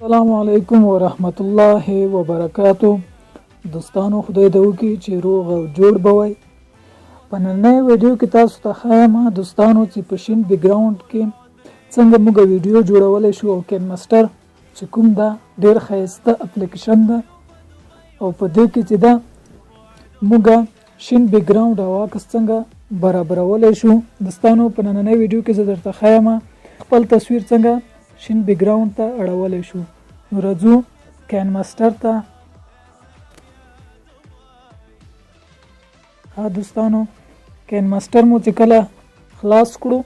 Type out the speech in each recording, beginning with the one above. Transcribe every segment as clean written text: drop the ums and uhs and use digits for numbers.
السلام علیکم ورحمت الله وبرکاتو دوستانو، خدای دې وکړي چې روغ او جوړ به وئ. په نننۍ ویډیو کې تاسو ته ښایم دوستانو چې په شین بیکګراوند کې څنګه موږ ویډیو جوړولی شو، او کین ماستر چې کوم ده ډیر ښایسته اپلیکیشن ده، او په دې کې چې ده موږ شین بیکګراوند او عکس څنګه برابرولی شو. دوستانو، په نننۍ ویډیو کې زه درته ښایم خپل تصویر څنګه شین بیکګراوند ته اړولی شو. نو راځو کین ماستر ته. ها دوستانو، کین ماستر مو چې کله خلاص کړو،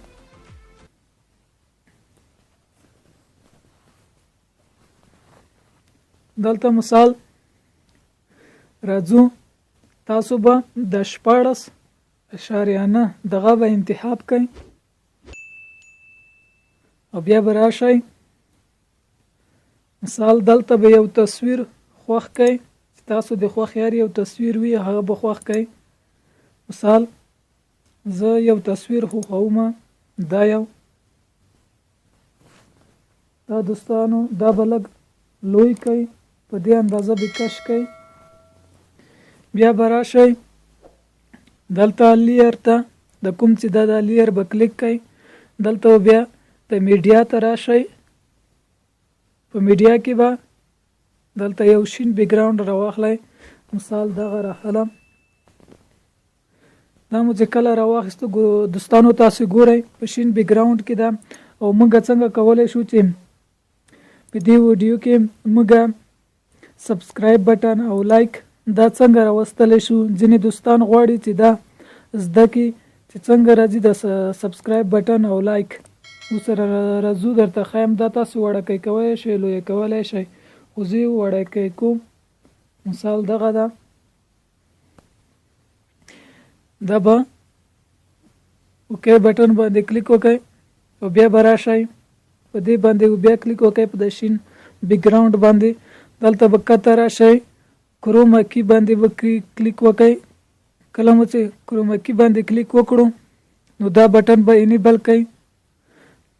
دلته مثال راځو، تاسو به د 16.9 دغه به انتخاب کړئ او بیا به راشئ. مثال دلته به یو تصویر خوښ کړئ چې تاسو د خوښ یار یو تصویر وي، هغه به خوښ کړئ. مثال زه یو تصویر خوښوم، دا یو دا دوستانو، دا به لږ لوی کړئ، په دې اندازه به کش کړئ. بیا به راشئ دلته layer ته، د کوم چې دا د layer به کلیک کړئ. دلته بیا د media ته راشئ. په media کې به دلته یو شین بیکګراوند راواخلئ. مثال دغه راخلم. دا مو چې کله راواخیستو دوستانو، تاسو ګورئ په شین بیکګراوند کې ده. او موږ څنګه کولی شو چې په دې ویډیو کې موږ subscribe button او like دا څنګه راوستلی شو؟ ځینې دوستان غواړي چې دا زده کړي چې څنګه راځي د subscribe button او like. اوس راځو درته ښایم. دا تاسو وړوکی کولی شئ، لوی کولی شئ، خو زه یې وړوکی کوم. مثال دغه ده، دا به OK button باندې کلیک وکړئ او بیا به راشئ په دې باندې بیا کلیک وکړئ، په د شین بیکګراوند باندې. دلته به کته راشئ، chroma key باندې به کلیک وکړئ. کله مو چې chroma key باندې کلیک وکړو، نو دا button به enable کړئ.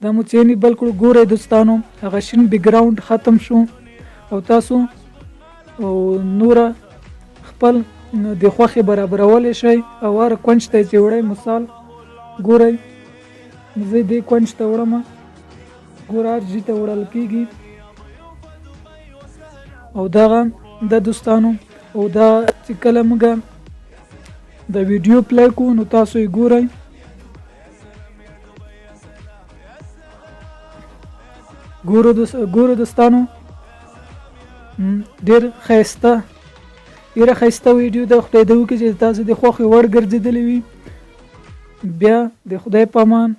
دا مو چې enable کړو، ګورئ دوستانو، هغه شین بیکګراوند ختم شو او تاسو او نوره خپل د خوښې برابرولی شئ او هر کونج ته یې چې وړئ. مثال ګورئ، زه دې کونج ته وړم، ګوره هر ځای ته وړل کېږي. او دغه د دوستانو، او دا چې کله موږ د ویډیو play کوو، نو تاسو یې ګورئ. ګورو دوستانو، ډېر ښایسته، ډېره ښایسته ویډیو ده. خدای دې وکړي چې تاسو د خوښې وړ ګرځېدلې وي. بیا د خدای په امان.